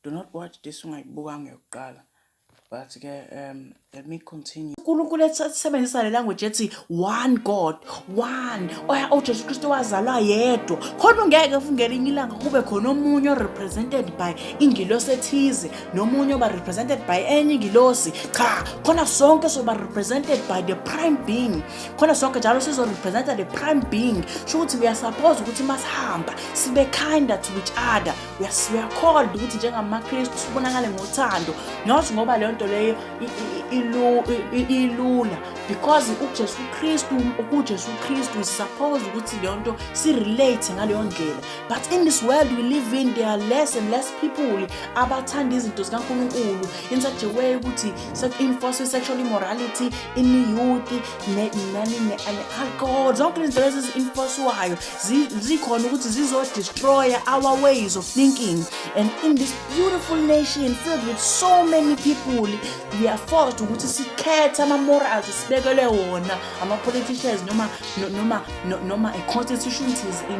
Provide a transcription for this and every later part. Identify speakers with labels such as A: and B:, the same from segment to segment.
A: Do not watch this ungayibukanga yokuqala. But-ke let me continue.
B: uNkulunkulu esebenzisa le language ethi one God, one. Oya, uJesu Kristu wazalwa yedwa. Khona ungeke ngelinye ilanga kube khona omunye o-represented by ingilosi ethize, nomunye oba represented by enye ingilosi. Cha, khona sonke soba represented by the prime being. Khona sonke njalo sizo-representa the prime being. Sho ukuthi we are supposed ukuthi masihamba sibe kinder to each other. We are called ukuthi njengamaKristu sibonakale ngothando. Not ngoba leyo nto leyo ilula, because uJesu Kristu, kuJesu Kristu is supposed ukuthi leyo nto si-relate ngaleyo ndlela. But in this world we live in, there are less and less people abathanda izinto zikaNkulunkulu in such a way ukuthi sek-enforce sexual immorality in youth, nani, ne-alcohol. Zonke lezi zinto lezi ezi-enforcewayo zikhona ukuthi zizo-destroy our ways of thinking. And in this beautiful nation filled with so many people, we are forced ukuthi sikhethe ama-morals sibekelwe wona ama-politicians noma i-constitution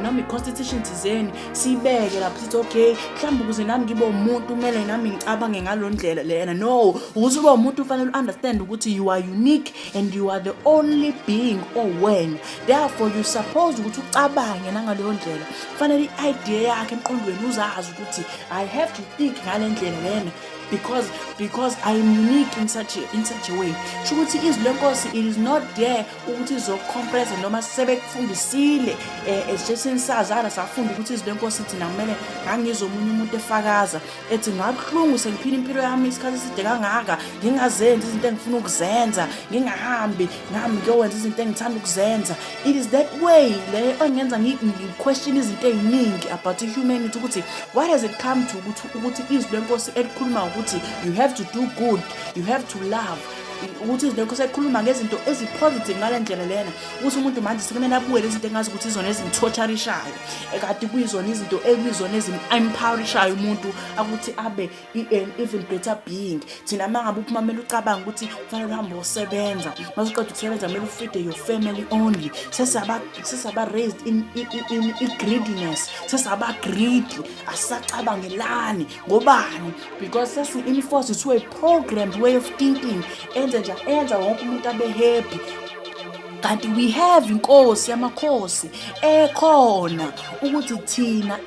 B: noma i-constitution thizeni, siyibeke lapho sithi, "Okay, mhlawumbe ukuze nami ngibe umuntu kumele nami ngicabange ngalo ndlela lena." No, ukuze ube umuntu ufanele u-understand ukuthi you are unique and you are the only being owena. Therefore you supposed ukuthi ucabange nangaleyo ndlela. Kufanele i-idea yakhe emqondweni uzazi ukuthi I have to think ngale ndlela lena because I am unique in such a way. Sho ukuthi izwi lenkosi, it is not there ukuthi izoku-compressa noma sebekufundisile esitsheni sazana safunda ukuthi izwi lenkosi thina kumele. Ngangizwa omunye umuntu efakaza ethi, "Ngabuhlungu sengiphila impilo yami isikhathi eside kangaka ngingazenzi izinto engifuna ukuzenza, ngingahambi ngihambe ngiyokwenza izinto engithanda ukuzenza." It is that way le engenza ngi-question izinto ey'ningi about i-humanity, ukuthi what has it come to ukuthi izwi lenkosi elikhuluma ukuthi you have to do good, you have to love, ukuthi izwi lenkosi ekhuluma ngezinto ezi-positive ngale ndlela lena, ukuthi umuntu manje sekumele abuke lezi zinto engazi ukuthi izona ezim-torturishayo, ekade kuyizona izinto ekuyizona ezim-empowerishayo umuntu ukuthi abe an even better being. Thina uma ngabe uphuma kumele ucabange ukuthi kufanele uhambe uyosebenza, mase uqeda ukusebenza kumele u-feede your family only. Sesaba raised in i-greediness, sesaba greedy, asisacabangelani. Ngobani? Because sesi-enforced to a programmed way of thinking enze nje enza wonke umuntu abe happy, kanti we have inkosi yamakhosi ekhona ukuthi thina